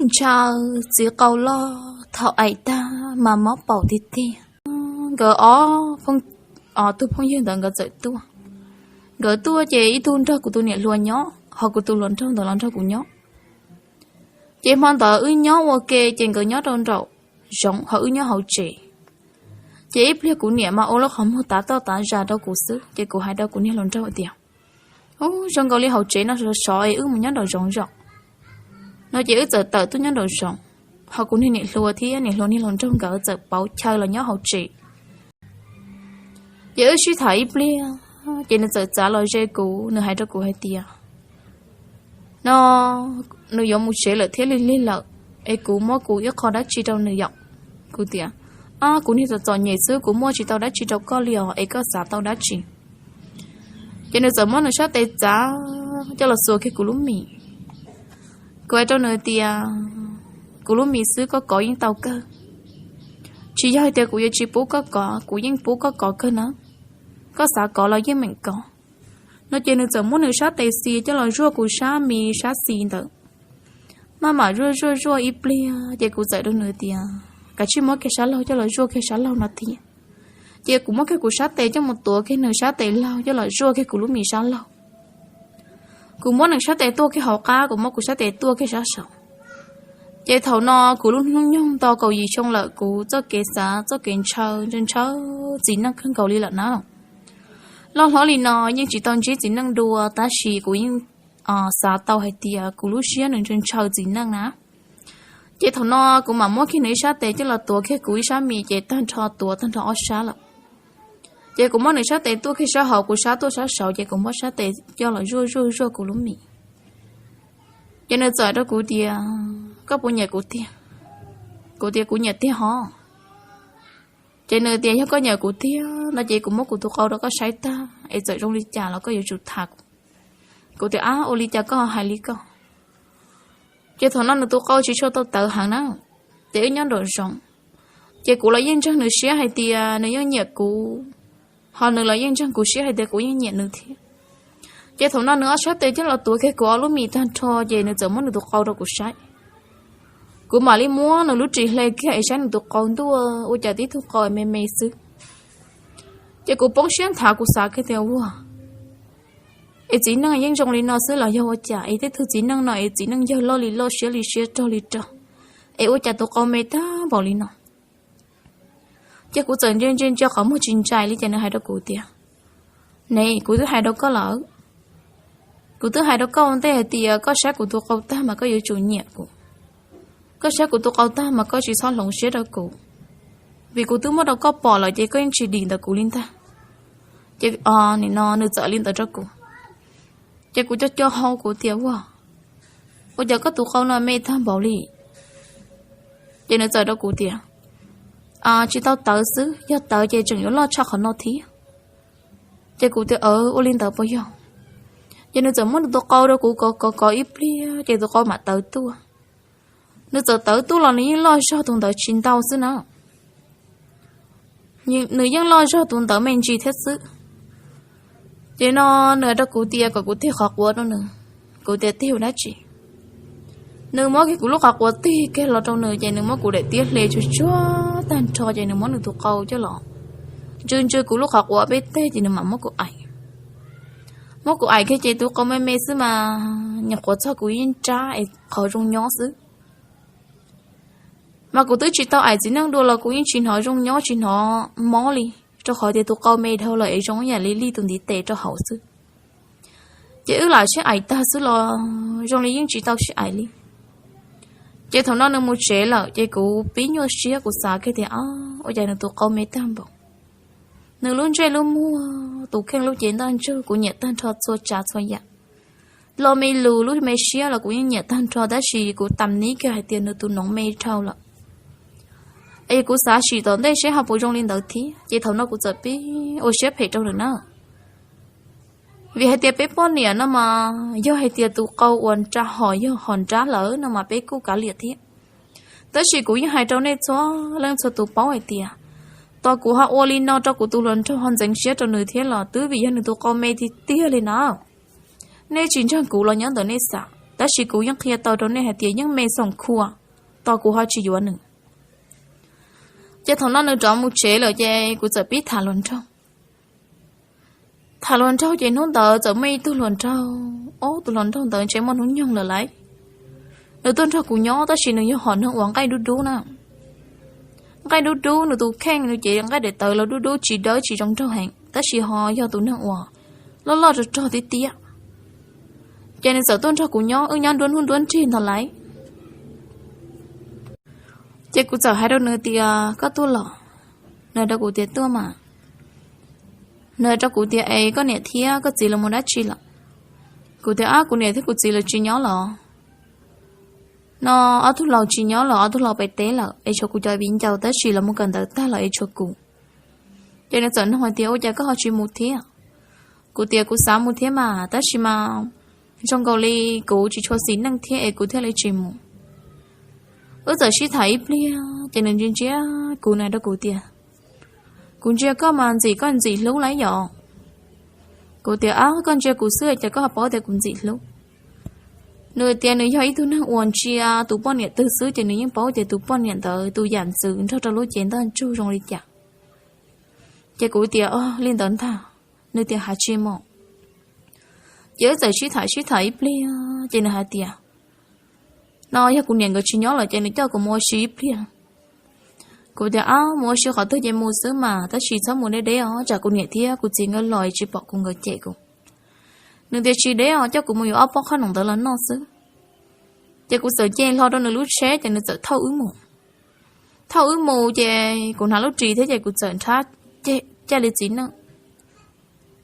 ntshaw txiv qau loj thaum aim tag mas mob paum tiag tiag. Nkawd ob, ob tug phooj ywg ntawd nkawd txawm tuaj. Nkawd tuaj ces ib tug nrog kuv tus niam hluas nyob, ho kuv tus hluas nraug ntawd los nrog kuv nyob. Ces hmo ntawd wb nyob ua ke ces nkawd nyob rau nraum zoov ho wb nyob hauv tsev. Ces ib pliag kuv niam mas ua lub qhov muag tav toj tav zag rau kuv xwb, ces kuv hais rau kuv niag hluas nraug tias, Ub, zoo nkaus li hauv tsev no sov sov es wb mus nyob nraum zoov zom. No ces wb txawm tawm tuaj nyob nraum zoov, ho kuv niag niam hluas thiab niam hluas niag hluas nraug nkawd txawm pauv chaw los nyob hauv tsev. Ces wb sib tham ib pliag, ces nws txawm txav los ze kuv, nws hais rau kuv hais tias, No, nws yuav mus tsev lawm thiab lig lig lawm, es kuv muab kuv ib qho dab tsi rau nws yom. Kuv tias, Ab, kuv niag txom txom nyem xwb, kuv muab tsis tau dab tsi rau koj li os, es koj xav tau dab tsi? Ces nws txawm muab nws sab tes txav coj los xuas kiag kuv lub mis. Kuv hais rau nws tias, Kuv lub mis xwb koj kov yeej tau kawg. Tsis yog hais tias kuv yuav tsis pub koj kov, kuv yeej pub koj kov kawg na. Koj xav kov los yeej meem kov. No ces nws txawm muab nws sab tes xis coj los zuaj kuv sab mis sab xis ntawd. Maj mam zuaj zuaj zuaj ib pliag ces kuv txawm rau nws tias, Kav tsij muab kiag sab laug coj los zuaj kiag sab laug no thiab. Ces kuv muab kiag kuv sab tes coj mus tuav kiag nws sab tes laug coj los zuaj kiag kuv lub mis sab laug. Kuv muab nws sab tes tuaj kiag hauv qab, kuv muab kuv sab tes tuaj kiag sab saud. Ces thaum no kuv lub hnub nyoog tau kaum yim xyoo lawm, kuv txoj kev xav txoj kev ntshaw ntshaw ntshaw txiv neej kawg nkaus li lawm na. Loj hlob li no yeej tsis tau ntsib txiv neej dua, tab sis kuv yeej xav tau hais tias kuv lub siab nws ntshaw ntshaw txiv neej na. Ces thaum no kuv mam muab kiag nws ib sab tes coj los tuav kiag kuv ib sab mis, ces tag nrho tuav tag nrho ob sab lawm. Ces kuv muab nws sab tes tuaj kiag sab hauv, kuv sab tuaj sab saud, ces kuv muab sab tes coj los zuaj zuaj zuaj kuv lub mis. Ces nws txawm rau kuv tias, Koj puas nyiam kuv tiag? Kuv tias, Kuv nyiam tiag hov. Ces nws tias, Yog koj nyiam kuv tiag no ces kuv muab kuv tus qau rau koj saib tag es txawm zoo li cas los koj yuav tsum tham kuv. Kuv tias, Ab, ua li cas koj hais li koj? Ces thaum no nws tus qau tsis tshua tau tawv heev na, ces wb nyob nraum zoov. Ces kuv los yeej ntseeg nws siab hais tias nws yeej nyiam kuv, ho nws los yeej ntseeg kuv siab hais tias kuv yeej nyiam nws thiab. Ces thaum no nws ob sab tes coj los tuav kiag kuv ob lub mis tag nrho, ces nws txawm muab nws tus qau rau kuv saib. Kuv mam li muab nws lub ris hle kiag es saib nws tus qau ntuj, ua cas tib tug qau me me xwb. Ces kuv poob siab nthav, kuv xav kiag tias, Ua, es txiv neej yeej zoo li no xwb los yog ua cas es tej tug txiv neej no es txiv neej yawg loj li loj, siab li siab, rog li rog, es ua cas tus qau me tag npaum li no? Ces kuv txawm ntsia ntsia ntsia qhov muag tsis ntsais li, ces nws hais rau kuv tias, Ne, kuv twb hais rau koj lawm. Kuv twb hais rau koj ua ntej hais tias koj saib kuv tus qau tag mas koj yuav tsum nyiam kuv. Koj saib kuv tus qau tag mas koj tsis txhob hloov siab rau kuv, vim kuv twb muab rau koj pom lawm ces koj yeej tsis dim ntawm kuv li ntag. Ces nim no nws txawm li ntawd rau kuv, ces kuv co co hau, kuv tias, Ua, ua cas koj tus qau no me tag npaum li? Ces nws txawm rau kuv tias, Tsis tau tawv xwb, yog tawv ces tseem yuav loj tshaj qhov no thiab. Ces kuv tias, Ua li ntawd puas yog? Ces nws txawm muab nws tus qau rau kuv kov kov kov ib pliag ces tus qau mam tawv tuaj. Nws txawm tawv tuaj los nws yeej loj zog tus ntawd tsis ntau xwb na. Nws yeej loj zog tus ntawd me ntsis thiab xwb. Ces no nws hais rau kuv tias kom kuv tig qhov quav rau nws. Kuv tias, Tig ua dab tsi? Nws muab kiag kuv lub qhov quav tig kiag los rau nws, ces nws muab kuv daim tiab hle tsuag tsuag tag nrho, ces nws muab nws tus qau coj los ntsw ntsw kuv lub qhov quav peb teg, ces nws mam muab kuv aim. Muab kuv aim kiag ces tus qau me me xwb mas nyuam qhuav txog kuv ib nrab es qhov zoo nyob xwb. Mas kuv twb tsis tau aim txiv neej dua los kuv yeej tsis hnov zoo nyob tsis hnov mob li, rau qhov tias tus qau me dhau lawm es zoo ib yam li lij tus ntiv tes rau hauv xwb. Ces wb lam sib aim tag xwb los zoo li yeej tsis tau sib aim li. Ces thaum no nws mus tsev lawm ces kuv pib nyuaj siab, kuv xav kiag tias, Ua cas nws tus qau me tag npaum? Nws lub ntsej lub muag, tus kheej lub cev ntaj ntsug kuv nyiam tag nrho txhua tsav txhua yam. Lo me lus lub me siab los kuv yeej nyiam tag nrho, tab sis kuv tam nib kiag hais tias nws tus noov me dhau lawm. Es kuv xav sim tom ntej seb ho puas zoo li ntawd thiab, ces thaum no kuv txawm pib ua siab phem rau nws na. Vim hais tias peb poj niam no mas yog hais tias tus qau uas nra hom yog hom nrab lawm no mas peb kuj kav liam thiab. Tab sis kuv yeej hais rau nej txhua leej txhua tus paub hais tias, tos kuv ho ua li no rau kuv tus hluas nraug ho ntxeev siab rau nws thiab los twb vim yog nws tus qau me tiag tiag li na. Nej tsis ntseeg kuv los nyob ntawm nej xav. tab sis kuv yeej qhia tau rau nej hais tias yeej me xoom khua, tos kuv ho tsis yuav nws. Ces thaum no nws rov mus tsev lawm ces kuv txawm pib tham hluas nraug. Tham hluas nraug ces hnub ntawd txawm muaj ib tug hluas nraug, ob tug hluas nraug ntawd ntshe muaj hnub nyoog lawm lauj. Nws tuaj nrog kuv nyob tab sis nws yog hom neeg uas nqaij dub dub na. Nqaij dub dub, nws tus kheej nws ces nqaij daim tawv los dub dub tsis dawb tsis zoo nraug heev, tab sis ho yog tus neeg uas loj loj rog rog tiab tiab. Ces nws txawm tuaj nrog kuv nyob, wb nyob nruab hnub nruab nrig ntag lauj. Ces kuv txawm hais rau nws tias, koj tuaj los? Nws hais rau kuv tias, tuaj mas. Nws hais rau kuv tias, es koj niam thiab koj txiv los mus dab tsi lawm? Kuv tias, ab, kuv niam thiab kuv txiv lawv tsis nyob los? No ob tug laus tsis nyob los, ob tug laus pem teb lawm, es tshuav kuv cov viv ncaus tab sis los mus kawm ntawv tag los es tshuav kuv. Ces nws txawm nug hais tias, ua cas koj ho tsis mus thiab? Kuv tias, kuv xav mus thiab mas, tab sis mas zoo nkaus li kuv tsis tshua xis neej thiab es kuv thiaj li tsis mus. Wb txawm sib tham ib pliag ces nws ntsia ntsia kuv, nws hais rau kuv tias, kuv ntsia koj mas ntxim koj ntxim hlub lawm yom. Kuv tias, ab, koj ntsia kuv xwb cas koj ho paub tias kuv ntxim hlub? Nws tias nws yog ib tug neeg uas ntsia tus poj niam twg xwb ces nws yeej paub tias tus poj niam ntawd tus yam ntxwv nrog rau lub cev ntaj ntsug zoo li cas. Ces kuv tias, o, li ntawd ntag. Nws tias, hais tsis mus. Ces wb txawm sib tham sib tham ib pliag ces nws hais tias, no yog kuv niam nkawd tsis nyob lawm ces nws coj kuv mus ua si ib pliag. Kuv tias, ab, mus ua si qhov twg ces mus xwb mas, tab sis txhob mus deb deb os, tsam kuv niam thiab kuv txiv nkawd los tsis pom kuv nkawd cem kuv. Nws tias, tsis deb os, coj kuv mus yuav ob pob qhob noom ntawd los noj xwb. Ces kuv txawm ce hlo rau nws lub tsheb ces nws txawm thauj wb mus. Thauj wb mus ces kuv hnav lub ris thiab ces kuv txawm nrhab ceg caj li txiv neej.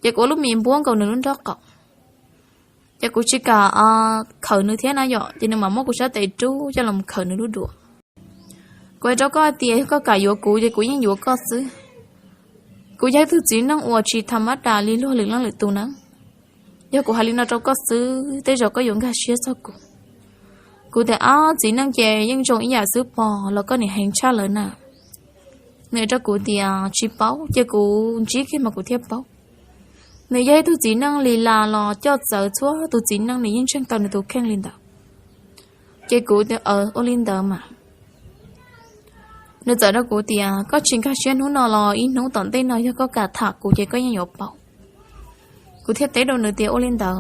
Ces kuv ua lub mis npuab nkaus nws lub nrob qaum. Ces kuv tsis kam khawm nws thiab na yom, ces nws mam muab kuv sab tes rub coj los khawm nws lub duav. Kuv hais rau koj hais tias yog koj kam yuav kuv ces kuv yeej yuav koj xwb. Kuv yog ib tug txiv neej uas tsis tham mab das li luag lwm leej lwm tus na. Yog kuv hais li no rau koj xwb, tej zaum koj yuav nkag siab txog kuv. Kuv tias, ab, txiv neej ces yeej zoo ib yam xwb pog, los koj niam heev tshaj lawm na. Nws hais rau kuv tias tsis paub, ces kuv ntsib kiag mas kuv thiaj paub. Nws yog ib tug txiv neej li las los coj txawv txhua tus txiv neej, nws yeej ntseeg tau nws tus kheej li ntawd. Ces kuv tias, ua li ntawd mas. Nws txawm rau kuv tias, koj tsis nkag siab hnub no los ib hnub tom ntej no yog koj kam tham kuv ces koj yeej yuav paub. Kuv thiaj teb rau nws tias ua li ntawd.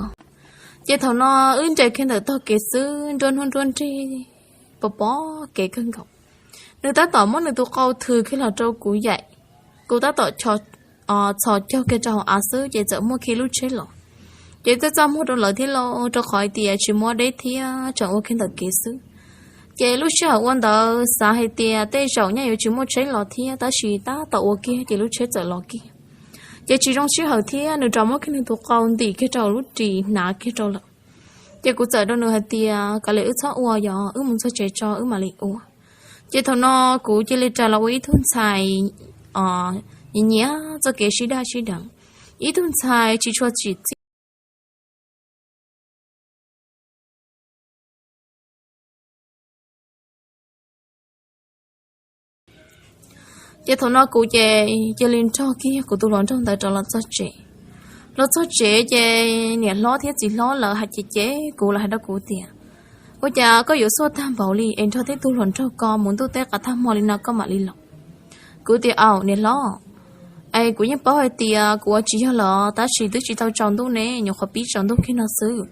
Ces thaum no wb nres kiag ntawm tog kev xwb, nruab hnub nruab nrig, pos pom kev kawg nkaus. Nws tab tom muab nws tus qau thws kiag los rau kuv yaim, kuv tab tom txhos caug kiag rau hauv av xwb ces txawm muaj kiag lub tsheb los. Ces txaj txaj muag rau lawv thiab lauj, rau qhov hais tias tsis muaj deb thiab tseem ua kiag ntawm kev xwb. Ces lub sij hawm ua ntawd xav hais tias tej zaum nyaj yuav tsis muaj tsheb los thiab, tab sis tab tom ua kiag ces lub tsheb txawm los kiag. Ces tsis zoo sij hawm thiab nws rov muab kiag nws tus qau ntim kiag rau lub ris hnav kiag rau lawm. Ces kuv txawm rau nws hais tias, kav liam wb txhob ua, yog wb mus txog tsev tso wb mam li ua. Ces thaum no kuv cia li rais los ua ib tug ntxhais nyiam nyiam txoj kev sib daj sib deev, ib tug ntxhais tsis tshua tsim txiaj. Ces thaum no kuv ces cia li nrog kiag kuv tus hluas nraug ntawd rov los txog tsev. Los txog tsev ces niam hlob thiab txiv hlob lawv hais cem cem kuv, lawv hais rau kuv tias, ua cas koj yuav xuaj tag npaum li es nrog tib tug hluas nraug ko mus ntuj teb qav tag hmo li no koj mam li los? Kuv tias, aum niam hlob, es kuv yeej paub hais tias kuv ua tsis yog los tab sis twb tsis tau tsaus ntuj ne, nyuam qhuav pib tsaus ntuj kiag no xwb.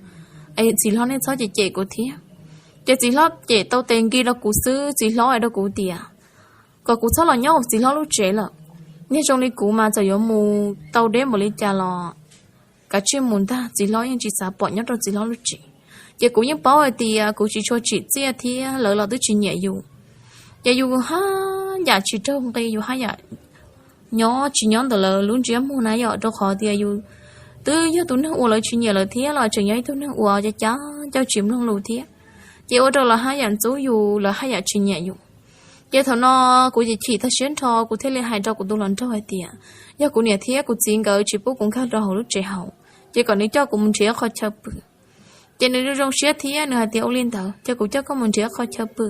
Es txiv hlob nej txhob cem cem kuv thiab. Ces txiv hlob cem tau tes nki rau kuv xwb, txiv hlob hais rau kuv tias kom kuv txhob los nyob txiv hlob lub tsev lawm. Niag zoo li kuv mas txawm yuav mus tau deb npaum li cas los kav tsij mus ntag, txiv hlob yeej tsis xav pom nyob rau txiv hlob lub tsev. Ces kuv yeej paub hais tias kuv tsis tshua tsim txiaj thiab lawv los twb tsis nyiam yus. Ces yus haj yam tsis raug nqi, yus haj yam nyob tsis nyob ntawm lawv lub ntsiab muag na yom, rau qhov tias yus twb yog tus neeg uas lawv tsis nyiam lawm thiab los tseem yog ib tug neeg uas cov cav ncauj tsis mloog lus thiab. Ces ua rau lawv haj yam ntxub yus, lawv haj yam tsis nyiam yus. Ces thaum no kuv ces chim tag siab nrho, kuv thiaj li hais rau kuv tus hluas nraug hais tias yog kuv niam thiab kuv txiv nkawd tsis pub kuv nkag rau hauv lub tsev hauv, ces kom nws coj kuv mus nrhiav qhov chaw pw. Ces nws zoo siab thiab nws hais tias ua li ntawd ces kuv coj koj mus nrhiav qhov chaw pw,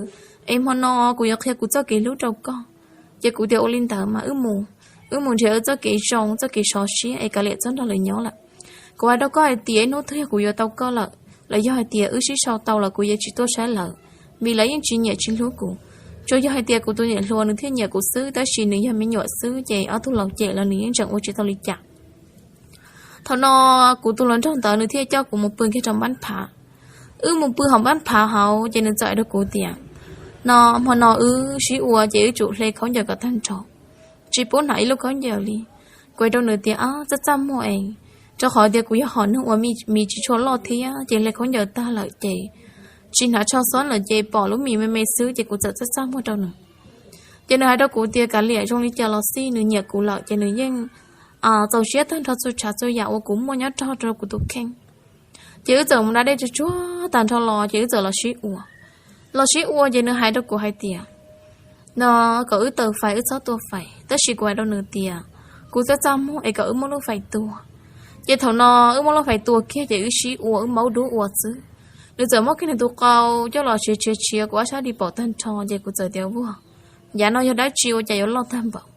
es hmo no kuv yuav qhia kuv txoj kev hlub rau koj. Ces kuv tias ua li ntawd mas wb mus, wb mus nrhiav wb txoj kev zoo, txoj kev sov siab es kav liam txhob nrog lawv nyob lawm. Kuv hais rau koj hais tias ib hnub twg yog kuv yuav tau koj lawm, los yog hais tias wb sib sau tau los kuv yuav tsis tuaj saib lawv, vim lawv yeej tsis nyiam tsis hlub kuv. Tsuas yog hais tias kuv tus niam hluas nws thiaj nyiam kuv xwb, tab sis nws yog me nyuam xwb ces ob tug laus cem los nws yeej tseem ua tsis tau li cas. Thaum no kuv tus hluas nraug ntawd nws thiaj coj kuv mus pw kiag rau npab phav. Wb mus pw hauv npab phav hauv ces nws txawm hais rau kuv tias, no, hmo no wb sib ua ces wb tsum hle khaub ncaws kom tag nrho, tsis pub hnav ib lub khaub ncaws li. Kuv hais rau nws tias, ab, txaj txaj muag es, rau qhov tias kuv yog hom neeg uas mis tsis tshua loj thiab ces hle khaub ncaws tag lawm ces tsis hnav tsho xob lawm ces pom lub mis me me xwb ces kuv txawm txaj txaj muag rau nws. Ces nws hais rau kuv tias kav liam, zoo li cas los xij nws nyiam kuv lawm ces nws yeej txaus siab tag nrho txhua tsav txhua yam uas kuv muaj nyob rau kuv tus kheej. Ces wb txawm mus da dej tsuag tsuag tag nrho los ces wb txawm los sib ua. Los sib ua ces nws hais rau kuv hais tias, no, kom wb taws fais wb txhob tua fais, tab sis kuv hais rau nws tias kuv txaj txaj muag es kom wb muab lub fais tua. Ces thaum no wb muab lub fais tua kiag ces wb sib ua wb maub dub ua xwb. Nws txawm muab kiag nws tus qau coj los tshiav tshiav tshiav kuv ob sab di paum tag nrho ces kuv txawm tias, vuag, yav no yog dab tsi ua cas yuav loj tag npaum?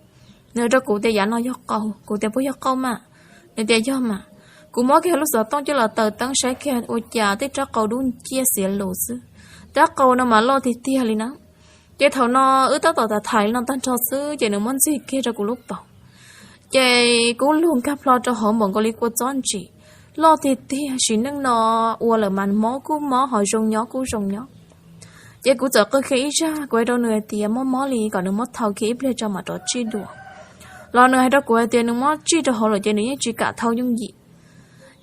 Nws hais rau kuv tias yav no yog qau. Kuv tias puas yog qau mas? Nws tias yog mas. Kuv muab kiag lub xov tooj coj los taws teeb saib kiag ua cas tej rab qau dub nciab xiav lus xwb, rab qau no mas loj tiag tiag li na. Ces thaum no wb tab tom tham tham li no tag nrho xwb ces nws muab ntxig kiag rau kuv lub paum. Ces kub lug nkag plho rau hauv npaum nkaus li kua txob ntsim, loj tiag tiag, sim neej no ua lawm mas mob kuj mob ho zoo nyob kuj zoo nyob. Ces kuv txawm qw kiag ib zaj, kuv hais rau nws hais tias mob mob li kom nws muab thau kiag ib pliag tso mam rov tsij dua. Los nws hais rau kuv hais tias nws muab tsij rau hauv lawm ces nws yeej tsis kam thau yooj yim.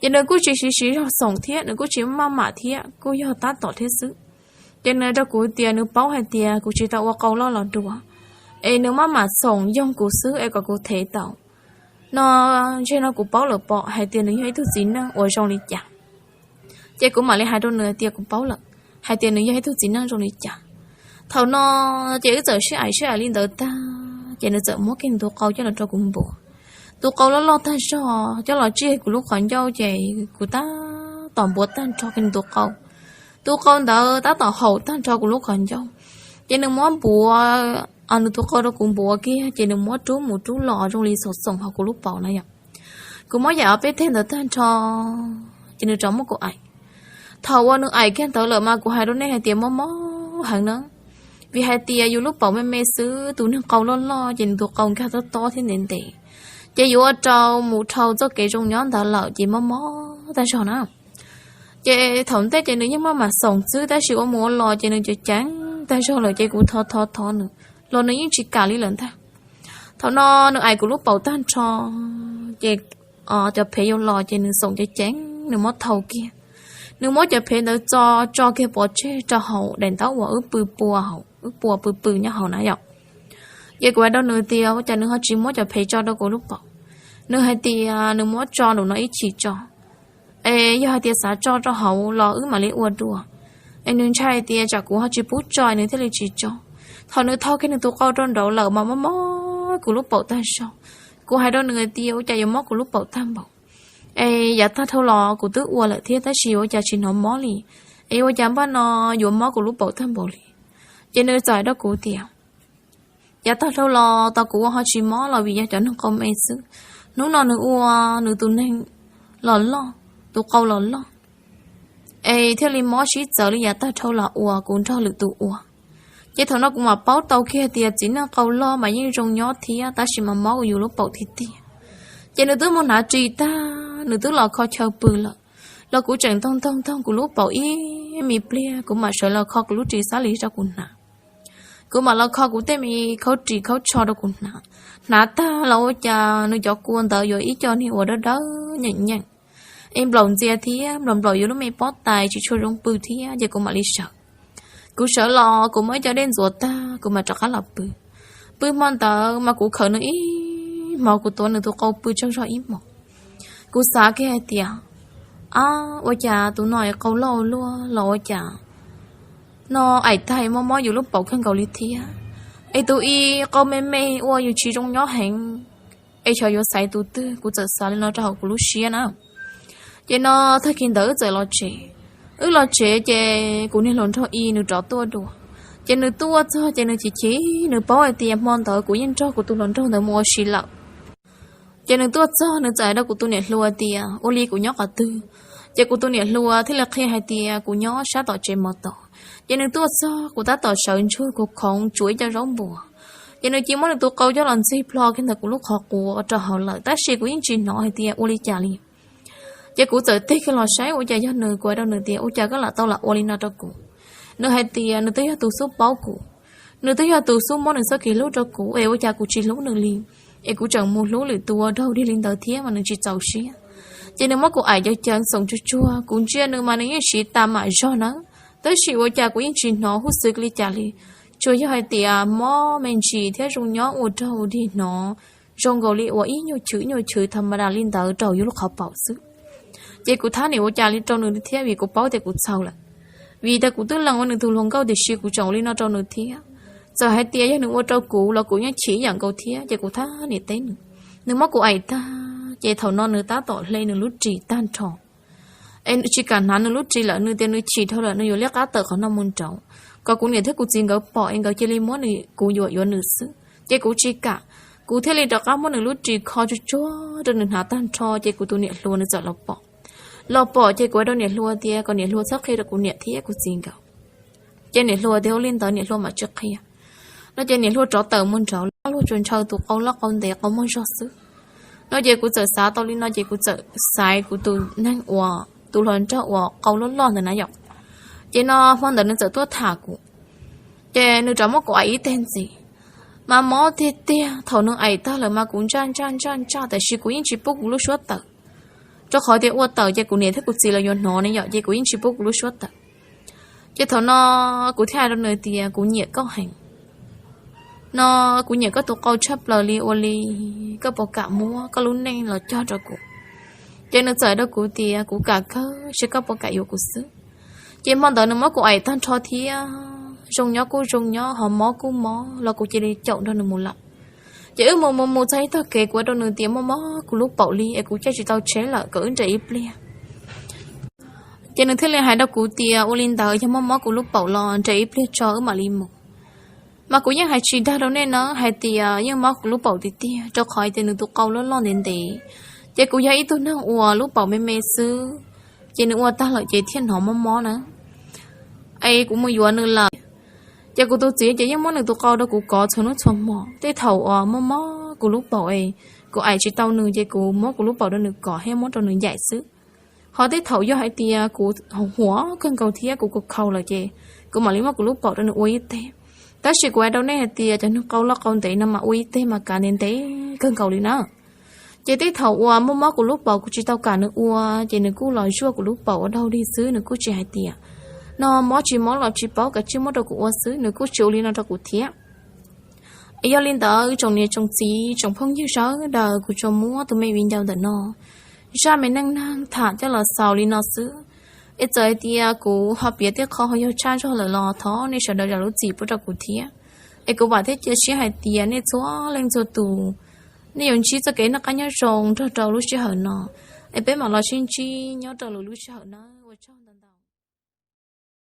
Ces nws kuj tsis siv siv zog xoom thiab nws kuj tsis maj mam thiab, kuj yog tab tom thiab xwb. Ces nws hais rau kuv tias nws paub hais tias kuv tsis tau ua qau loj los dua, es nws maj mam xoom yoog kuv xwb es kom kuv thev tau. No, ntshe no kuv paub lawm pom hais tias nws yog ib tug txiv neej uas zoo li cas. Ces kuv mam li hais rau nws tias kuv paub lawm, hais tias nws yog ib tug txiv neej zoo li cas. Thaum no ces wb txawm sib aim sib aim li ntawd tag ces nws txawm muab kiag nws tus qau coj los rau kuv npuav. Tus qau loj loj tag zog coj los tsij kuv lub qhov ncauj ces kuv tab tom npuav tag nrho kiag nws tus qau. Tus qau ntawd tab tom haum tag nrho kuv lub qhov ncauj. Ces nws muab npuav, nws tus qau rau kuv npuav kiag ces nws muab rub mus rub los zoo li xoom xoom hauv kuv lub paum na yom. Kuv muab yam ob peb teg ntawd tag nrho ces nws rov muab kuv aim. Thaum uas nws aim kiag ntawd lawm mas kuv hais rau nej hais tias mob mob heev na, vim hais tias yus lub paum me me xwb, tus neeg qau loj loj ces nws tus qau nkag tob tob thiab ntev ntev, ces yuav ua rau mus dhau txoj kev zoo nyob ntawd lawm ces mob mob tag zog na. Ces thaum ntej ces nws yeej maj mam xoom xwb tab sis ua mus ua los ces nws ceev ceev tag zog lawm ces kuv thov thov thov nws los nws yeej tsis kam li lawm ntag. Thaum no nws aim kuv lub paum tag nrho ces cov phev yuav los ces nws xoom ceev ceev, nws muab thau kiag. Nws muab cov phev ntawd tso, tso kiag pov tseg rau hauv daim ntaub uas wb pw pua, wb pua pw pw nyob hauv na yom. Ces kuv hais rau nws tias ua cas nws ho tsis muab cov phev tso rau kuv lub paum. Nws hais tias nws muab tso nraum no ib chim tso, es yog hais tias xav tso rau hauv los wb mam li ua dua. Es nws ntshai tias tsam kuv ho tsis pub tso nws thiaj li tsis tso. Thaum nws thau kiag nws tus qau rau nraud lawm mas mob mob kuv lub paum tag zog. Kuv hais rau nws tias ua cas yuav mob kuv lub paum tag npaum, es yav tag dhau los kuv twb ua lawm thiab tab sis ua cas tsis hnov mob li, es ua cas npaj no yuav mob kuv lub paum tag npaum li. Ces nws txawm hais rau kuv tias yav tag dhau los tau kuv ua ho tsis mob los vim yog cov neeg qau me xwb. Hnub no nws ua nws tus neeg los loj, tus qau los loj, es thiaj li mob sib txawv li yav tag dhau los uas kuv nrog lwm tus ua. Ces thaum no kuv mam paub tau kiag tias txiv neej qau loj mas yeej zoo nyob thiab tab sis mas mob yus lub paum tiag tiag. Ces nws twb mus hnav ris tag nws twb los kho chaw pw lawm, los kuv tseem ntoog ntoog ntoog kuv lub paum ib me pliag kuv mam sawv los kho kuv lub ris xab li rau kuv hnav. Kuv mam los kho kuv tej me khaub ris khaub tsho rau kuv hnav. Hnav tag los ua cas nws cov kua ntawd yuav ib co niag uas dawb dawb nyeem nyeem, es nplaum ntxias thiab nplaum nplaum yuav lub me pob tais tsis tshua zoo pw thiab ces kuv mam li sawv. Kuv sawv los kuv muab ib co dej ntxuav tag kuv mam rov qab los pw. Pw hmo ntawd mas kuv khawm nws ib hmos, kuv tuav nws tus qau pw tsaug zog ib hmos. Kuv xav kiag hais tias, ab, ua cas tus no es qau loj luaj los ua cas no aim tag mob mob yus lub paum kawg nkaus li thiab. Es tus i qau me me ua yus tsis zoo nyob heev, es xyov yuav xaiv tus twg, kuv txawm xav li no rau hauv kuv lub siab na. Ces no tag kis ntawd wb txawm los tsev. Wb los tsev ces kuv niag hluas nraug i nws rov tuaj dua. Ces nws tuaj txog ces nws chim chim, nws paub hais tias hmo ntawd kuv yeej nrog kuv tus hluas nraug ntawd mus ua si lawm. Ces nws tuaj txog nws txawm hais rau kuv tus niam hluas tias ua li kuv nyob qhov twg. Ces kuv tus niam hluas thiaj li qhia hais tias kuv nyob sab tom tsev mov tom, ces nws tuaj txog kuv tab tom sawv ntsuag kuv khoov tsuav ib co zaub npuas, ces nws cia muab nws tus qau coj los ntxig plho kiag ntawm kuv lub qhov quav rau hauv lawm, tab sis kuv yeej tsis hnov hais tias ua li cas li. Ces kuv txawm tig kiag los saib ua cas yog nws, kuv hais rau nws tias ua cas koj lam tau lam ua li no rau kuv. Nws hais tias nws twb yog tus xub paub kuv, nws twb yog tus xub muab nws txoj kev hlub rau kuv es ua cas kuv tsis hlub nws li, es kuv tseem mus hlub lwm tus ua raug dig li ntawd thiab mas nws tsis txaus siab. Ces nws muab kuv aim cov caw xoom tsuag tsuag, kuv ntsia nws mas nws yeej siv tas mam zog nawb, tab sis ua cas kuv yeej tsis hnov huj xwv li cas li. Tsuas yog hais tias mob me ntsis thiab zoo nyob ua raug dig hnov zoo nkaus li uas ib nyuag chwv ib nyuag chwv tha ma das li ntawd rau yus lub qhov paum xwb. Ces kuv thab niam ua cas li rau nws thiab vim kuv paub tias kuv txhaum lawm, vim tias kuv twb lees ua nws tus hluas nkauj tiam sis kuv tseem ua li no rau nws thiab. Txawm hais tias yog nws ua rau kuv los kuv yeej chim ib yam nkaus thiab, ces kuv thab niam teb nws. Nws muab kuv aim tag ces thaum no nws tab tom hle nws lub ris tag nrho. Es tsis kam hnav nws lub ris lawm, nws tias nws chim dhau lawm nws yuav liab qab tawm qhov no mus nraud, kom kuv niam thiab kuv txiv nkawd pom es nkawd cia li muab kuv yuam yuav nws xwb. Ces kuv tsis kam, kuv thiaj li rov qab muab nws lub ris kho tsuag tsuag rau nws hnav tag nrho, ces kuv tus niam hluas nws txawm los pom. Los pom ces kuv hais rau niam hluas tias kom niam hluas txhob qhia rau kuv niam thiab kuv txiv nkawd. Ces niam hluas tias ua li ntawd niam hluas mam tsis qhia no, ces niam hluas rov tawm mus nraud, ob luag tsuas ntshaw tus qau loj qau ntev qau muag zog xwb. No ces kuv txawm xav tau li no ces kuv txawm xaiv kuv tus neeg uas tus hluas nraug uas qau loj loj ntawd na yom. Ces no hmo ntawd nws txawm tuaj tham kuv, ces nws rov muab kuv aim ib teg ntxiv, mas mob tiag tiag. Thaum nws aim tag lawm mas kuv ntsaj ntsaj ntsaj ntsaj, tab sis kuv yeej tsis pub kuv lub suab tawm, rau qhov tias ua tawm ces kuv niam thiab kuv txiv los yuav hnov ne yom, ces kuv yeej tsis pub kuv lub suab tawm. Ces thaum no kuv thiaj hais rau nws tias kuv nyiam koj heev no, kuv nyiam koj tus qau tshaj plaws li, ua li koj puas kam muab koj lub neej los cog rau kuv? Ces nws txawm hais rau kuv tias kuv kam kawg, tab sis koj puas kam yuav kuv xwb. Ces hmo ntawd nws muab kuv aim tag nrho thiab, zoo nyob kuj zoo nyob, ho mob kuj mob los kuv cia li caum nrog nws mus lawm. Ces wb mus mus mus txog ib tog kev kuv hais rau nws tias mob mob kuv lub paum li es kuv caij tsis tau tsheb lawm, kom wb nres ib pliag. Ces nws thiaj li hais rau kuv tias ua li ntawd yog mob mob kuv lub paum los nres ib pliag tso wb mam li mus. Mas kuv yeej hais tsis dag rau nej na hais tias yeej mob kuv lub paum tiag tiag, rau qhov tias nws tus qau loj loj ntev ntev, ces kuv yog ib tug neeg uas lub paum me me xwb, ces nws ua tag lawm ces thiaj hnov mob mob na. Es kuv mus yuav nws lawm, ces kuv tus txiv ces yeej muab nws tus qau rau kuv kov txhua hnub txhua hmo. Tej thaum uas mob mob kuv lub paum es kuv aim tsis tau nws ces kuv muab kuv lub paum rau nws kov thiab muab rau nws ncaim xwb. Ho tej thaum yog hais tias kuv huam kawg nkaus thiab kuv khaus khaus lawm ces kuv mam li muab kuv lub paum rau nws ua ib teg. Tab sis kuv hais rau nej hais tias cov neeg qau loj qau ntev no mas ua ib teg mas kav ntev ntev kawg nkaus li na. Ces tej thaum uas mob mob kuv lub paum kuv tsis tau kam nws ua, ces nws kuj los zuaj kuv lub paum ua dog dig xwb, nws kuj tsis hais tias no mob tsis mob los tsis paub, kav tsij muab rau kuv ua xwb, nws kuj tsis ua li no rau kuv thiab. Es yog li ntawd tsoom niam tsoom txiv tsoom phooj ywg sawv daws, kuv tsuas muab tus me viv ncaus ntawm no zaj me neej neeg tham coj los xaus li no xwb. Es txawm hais tias kuv ho piav tej qho ho yog tshaj zog lawm los thov nej sawv daws zam lub txim pub rau kuv thiab. Es kuv vam thiab cia siab hais tias nej txhua leej txhua tus, nej yuav ntsib txoj kev noj qab nyob zoo nrog rau lub sij hawm no. Es peb mam los sib ntsib nyob rau lwm lub sij hawm nawb, ua tsaug ntau ntau.